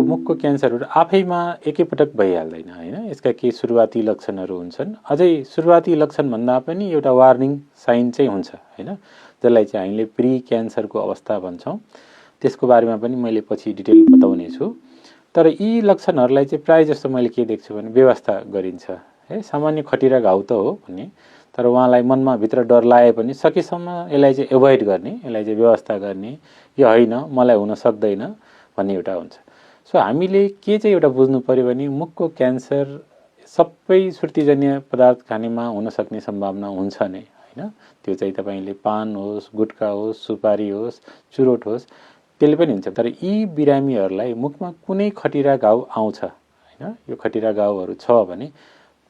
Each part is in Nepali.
मुखको क्यान्सरहरू आफैमा एकैपटक भइहाल्दैन हैन। यसका केही सुरुवाती लक्षणहरू हुन्छन्। अझै सुरुवाती लक्षण भन्दा पनि एउटा वार्निङ साइन चाहिँ हुन्छ हैन, जसलाई चाहिँ हामीले प्री क्यान्सरको अवस्था भन्छौँ। त्यसको बारेमा पनि मैले पछि डिटेल बताउने छु। तर यी लक्षणहरूलाई चाहिँ प्राय जस्तो मैले के देख्छु भने व्यवस्था गरिन्छ है। सामान्य खटिरा घाउ त हो भने, तर उहाँलाई मनमा भित्र डर लागे पनि सकेसम्म यसलाई चाहिँ एभोइड गर्ने, यसलाई चाहिँ व्यवस्था गर्ने, यो होइन मलाई हुन सक्दैन भन्ने एउटा हुन्छ। सो हामीले के चाहिँ एउटा बुझ्नु पर्यो भने मुखको क्यान्सर सबै सुर्तीजन्य पदार्थ खानेमा हुन सक्ने सम्भावना हुन्छ नै हैन। त्यो चाहिँ तपाईले पान होस्, गुटखा होस्, सुपारी होस्, चुरोट होस्, त्यसले पनि हुन्छ। तर यी बिरामीहरूलाई मुखमा कुनै खटिरा घाउ आउँछ हैन, यो खटिरा घाउहरू छ भने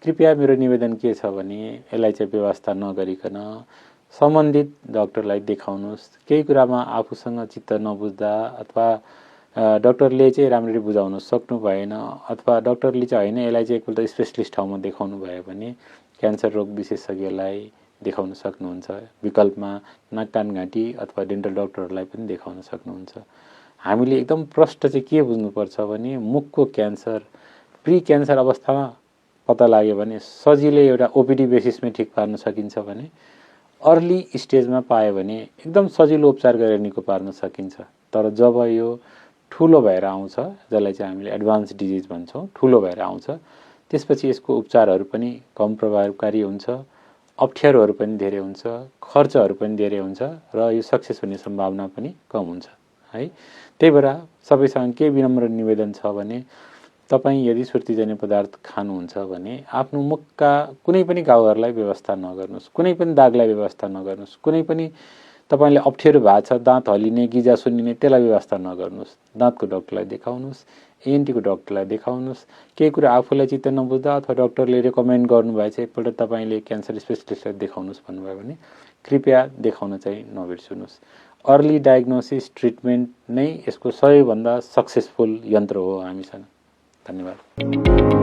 कृपया मेरो निवेदन के छ भने यसलाई चाहिँ व्यवस्था नगरिकन सम्बन्धित डाक्टरलाई देखाउनुहोस्। केही कुरामा आफूसँग चित्त नबुझ्दा अथवा डाक्टरले चाहिँ राम्ररी बुझाउन सक्नु भएन अथवा डाक्टरले चाहिँ होइन यसलाई चाहिँ एकपल्ट स्पेशलिस्ट ठाउँमा देखाउनु भयो भने क्यान्सर रोग विशेषज्ञलाई देखाउन सक्नुहुन्छ। विकल्पमा नाक कान घाँटी अथवा डेन्टल डाक्टरहरूलाई पनि देखाउन सक्नुहुन्छ। हामीले एकदम प्रष्ट चाहिँ के बुझ्नुपर्छ भने मुखको क्यान्सर प्री क्यान्सर अवस्थामा पत्ता लाग्यो भने सजिलै एउटा ओपिडी बेसिसमै ठिक पार्न सकिन्छ भने अर्ली स्टेजमा पायो भने एकदम सजिलो उपचार गरेर निको पार्न सकिन्छ। तर जब यो ठुलो भएर आउँछ, जसलाई चाहिँ हामीले एडभान्स डिजिज भन्छौँ, ठुलो भएर आउँछ, त्यसपछि यसको उपचारहरू पनि कम प्रभावकारी हुन्छ, अप्ठ्यारोहरू पनि धेरै हुन्छ, खर्चहरू पनि धेरै हुन्छ र यो सक्सेस हुने सम्भावना पनि कम हुन्छ है। त्यही भएर सबैसँग के विनम्र निवेदन छ भने तपाईँ यदि सुर्तीजन्य पदार्थ खानुहुन्छ भने आफ्नो मुखका कुनै पनि घाउहरूलाई व्यवस्था नगर्नुहोस्, कुनै पनि दागलाई व्यवस्था नगर्नुहोस्, कुनै पनि तपाईले अप्ठ्यारो भएको छ, दाँत हल्लिने, गिजा सुन्निने, त्यसलाई व्यवस्था नगर्नुहोस्। दाँतको डाक्टरलाई देखाउनुहोस्, एएनटीको डाक्टरलाई देखाउनुहोस्। केही कुरा आफूलाई चित्त नबुझ्दा अथवा डाक्टरले रेकमेन्ड गर्नुभएछ एकपल्ट तपाईँले क्यान्सर स्पेशलिस्टलाई देखाउनुहोस् भन्नुभयो भने कृपया देखाउन चाहिँ नबिर्सनुहोस्। अर्ली डायग्नोसिस ट्रिटमेन्ट नै यसको सबैभन्दा सक्सेसफुल यन्त्र हो हामीसँग। धन्यवाद।